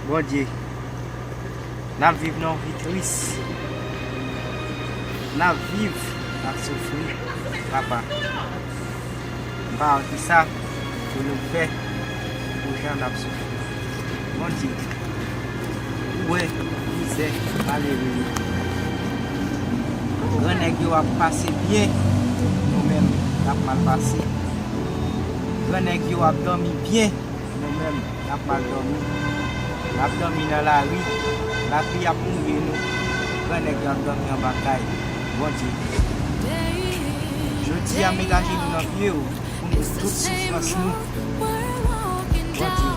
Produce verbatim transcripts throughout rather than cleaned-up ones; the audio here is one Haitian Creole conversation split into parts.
Bondye, n ap viv nan yon vi tris. N ap viv, n ap soufri, papa. M pa wè kisa pou nou fè pou jan n ap soufri. Bondye, ou wè mizè malere yo. Gran nèg yo ap pase byen, nou menm n ap mal pase. Gran nèg yo ap dòmi byen, nou menm n ap mal dòmi. N ap dòmi nan lari, lapli ap mouye nou. Gran nèg yo ap dòmi anba kay. Bondye, jodi a, m met ajenou nan pye w pou m di tout soufrans nou. Bondye,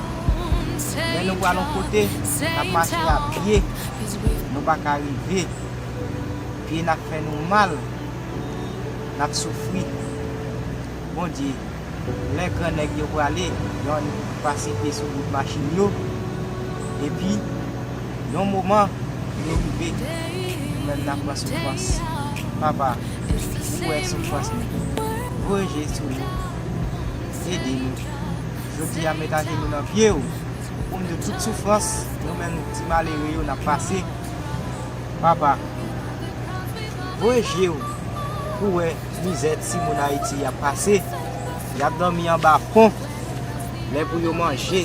lè nou pral yon kote, n ap mache a pye, nou pa ka rive. Pye n ap fè nou mal, n ap soufri. Bondye, lè gran nèg yo prale, yonn pase pye sou bout machin yo, epi yon moman, yo rive, nou menm n ap pran soufrans. Papa, ou wè soufrans nou. Voye je sou nou. Ede nou. Jodi a, m met ajenou nan pye w pou m di tout soufrans nou menm ti malere yo n ap pase. Papa, voye je w pou wè mizè timoun Ayiti y ap pase. Y ap dòmi anba pon. Lè pou yo manje,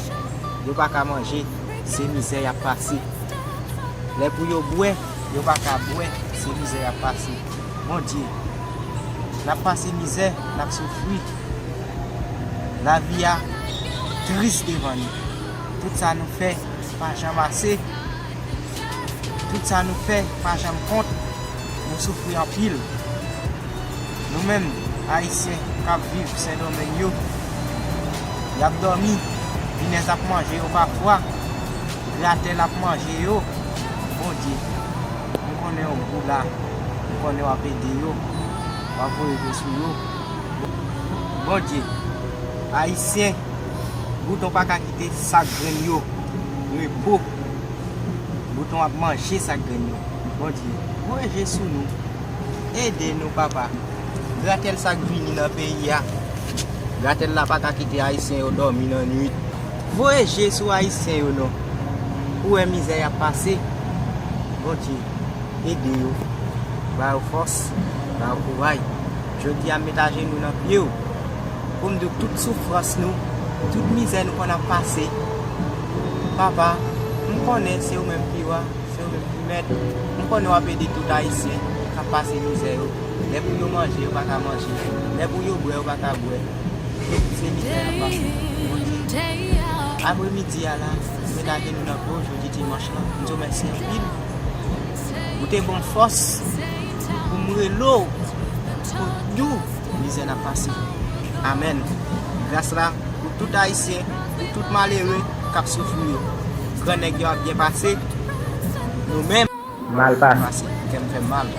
yo pa ka manje, se mizè y ap pase. Lè pou yo bwè, yo pa ka bwè, se mizè y ap pase. Bondye, n ap pase mizè, n ap soufri. Lavi a tris devan nou. Tout sa nou fè pa janm ase. Tout sa nou fè pa janm kont. Nou soufri anpil. Nou menm, Ayisyen k ap viv Sendomeng yo, y ap dòmi, pinèz ap manje yo pafwa, gratèl ap manje yo. Bondye, m konnen w la, m konnen w ap ede yo, w ap voye je sou yo. Bondye, Ayisyen, bouton pa ka kite sak grenn yo repo. Bouton ap manje sak grenn yo. Bondye, voye je sou nou. Ede nou, papa. Gratèl sa k vini nan peyi a. Gratèl la pa ka kite Ayisyen yo dòmi nan nuit. Voye je sou Ayisyen yo non. Ou wè mizè y ap pase. Bondye, ede yo. Ba yo fòs, ba yo kouray. Jodi a, m met ajenou nan pye w pou m di w tout soufrans nou, tout mizè nou konn ap pase. Papa, m konnen se ou menm ki wa, se ou menm ki mèt. M konnen w ap ede tout Ayisyen k ap pase mizè yo. Lè pou yo manje, yo pa ka manje. Lè pou yo bwè, yo pa ka bwè. Se mizè y ap pase. Apremidi a la, m met ajenou nan pye w jodi dimanch lan. M di w mèsi anpil. Ou te ban m fòs pou m rele w, pou di w mizè n ap pase. Amèn. Gras la pou tout Ayisyen, pou tout malere k ap soufri yo. Gran nèg yo ap byen pase. Nou menm, mal pase. Kè m fè m mal.